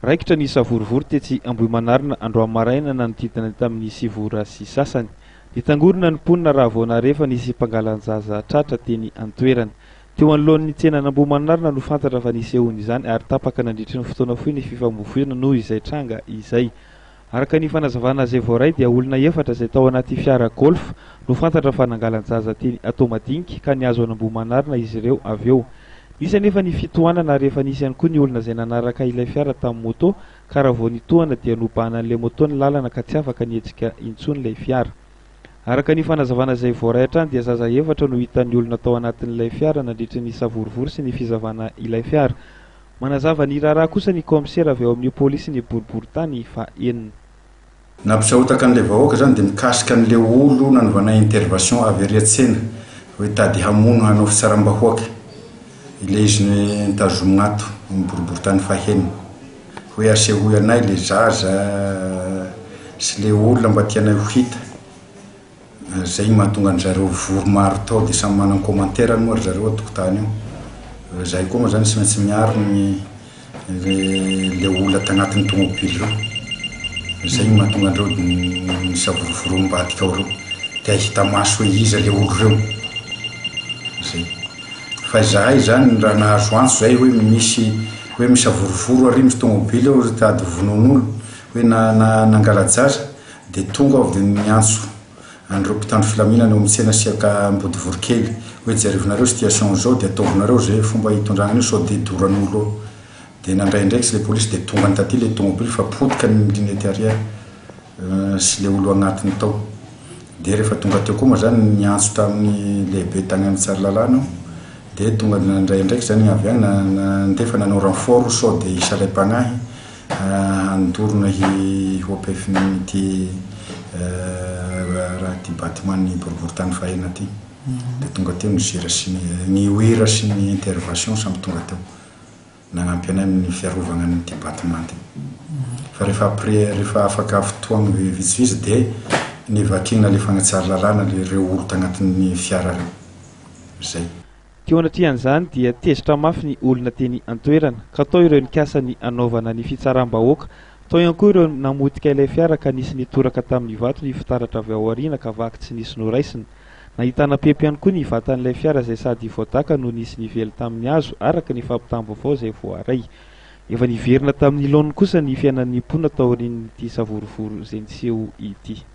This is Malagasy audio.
Raikitra ny savorovoro tetsy Ambohimanarina androany maraina nanodidina ny tamin'ny sivy ora sy sasany. Nitangorona ny mponina raha vao nahare fa nisy mpangalan-jaza tratra teny an-toerana. Teo anoloan'ny tsenan'Ambohimanarina no fantatra fa nisehoan'izany ary tapaka nandritry ny fotoana fohy ny fifamoivoizana noho izay tranga izay. Araka ny fanazavana izay voaray dia olona efatra izay tao anaty fiara Golf no fantatra fa nangalan-jaza teny Antohomadinika ka nihazo an'Ambohimanarina izy ireo avy eo. Nisy anefa ny fitohanana ary efa nisy ihany koa ny olona izay nanaraka ilay fiara tamin'ny moto ka raha vao nitohana dia nobahanan'ilay moto ny lalana ka tsy afaka nihetsika intsony ilay fiara. Araka ny fanazavana izay voaray hatrany dia zaza efatra no hitan'ny olona tao anatin'ilay fiara nandritry ny savorovoro sy ny fizavana ilay fiara. Manazava ny raharaha kosa ny kaomisera avy ao amin'ny polisin'ny boriborintany fahenina. Nampisahotaka an'ilay vahoaka zany dia mikasika an'ilay olo nanaovana intervation avy ary an-tsena hoe tady hamono hanao fitsaram-bahoaka ilay izy nitazomina ato amin'ny boriborintany fahenina hoe asehoy anay le zaza sy le olona mba tianay ho hita. Zay no mahatonga an-dry zareo vory maro tao dia samy manana ny commentaire-ny moa ry zareo an-tokotany io. Zahay koa moa zany tsy maintsy miaro ny le le olona tagnatin'ny tomobily reo. Zay no mahatonga andreo nisavorovoro ambadika ao reo. Te hahita maso hoe iza le olo reo. Zay. Fa izahay zany raha nahazo antso zahay hoe misy hoe misavorovoro ary misy tomobily ao tady vonoan'olo hoe na na nangala-jaza Dia tonga aho dia niantso an'ireo mpitandro filaminana eo amin'ny tsena sy Ambodivorikely hoe jerevonareo situation izao dia ataovinareo izay fomba hitondrana an'io sao dia doran'olo eo. Dia nandray andraikitra ilay polisy dia tongany taty ilay tomobily fa potika ny lunette arrière sy ilay olo agnatiny tao. Dia rehefa tonga teo koa moa zany niantso tamin'ny lehibe tany amin'ny Tsaralalàna aho dia tonga nandray andraikitra zany avy any nandefa nanao renfort sao dia hisy alaim-pagnahy Handorona hihoa-pefin'ity raha ity bâtiment-n'ny boriborintany fahenina ity. Dia tonga teo ny zera sy ny ny OIRA sy ny intervention samy tonga teo. Nagnampy anay amin'ny fiarovagna an'ity bâtiment ity. Fa rehefa après rehefa afaka fotoagna vitsivitsy dia nivakiagna nalefa agny Tsaralalàna le reo olo tagnatin'ny fiara reo. Zay. Teo anatrehan'izany dia tezitra mafy ny olona teny an-toerana, ka tao ireo nikasa ny hanaovana ny fitsaram-bahoaka, tao ihany koa ireo namotika ilay fiara ka nisy nitoraka tamin'ny vato ny fitaratra avy ao aoriana ka vaky tsy nisy noraisina. Nahitana pepy ihany koa ny vatan'ilay fiara izay sady voadaka no nisy nively tamin'ny hazo araka ny fampitam-baovao izay voaray. Efa niverina tamin'ny laoniny kosa ny fiainan'ny mponina taorian'ity savorovoro izay niseho ity.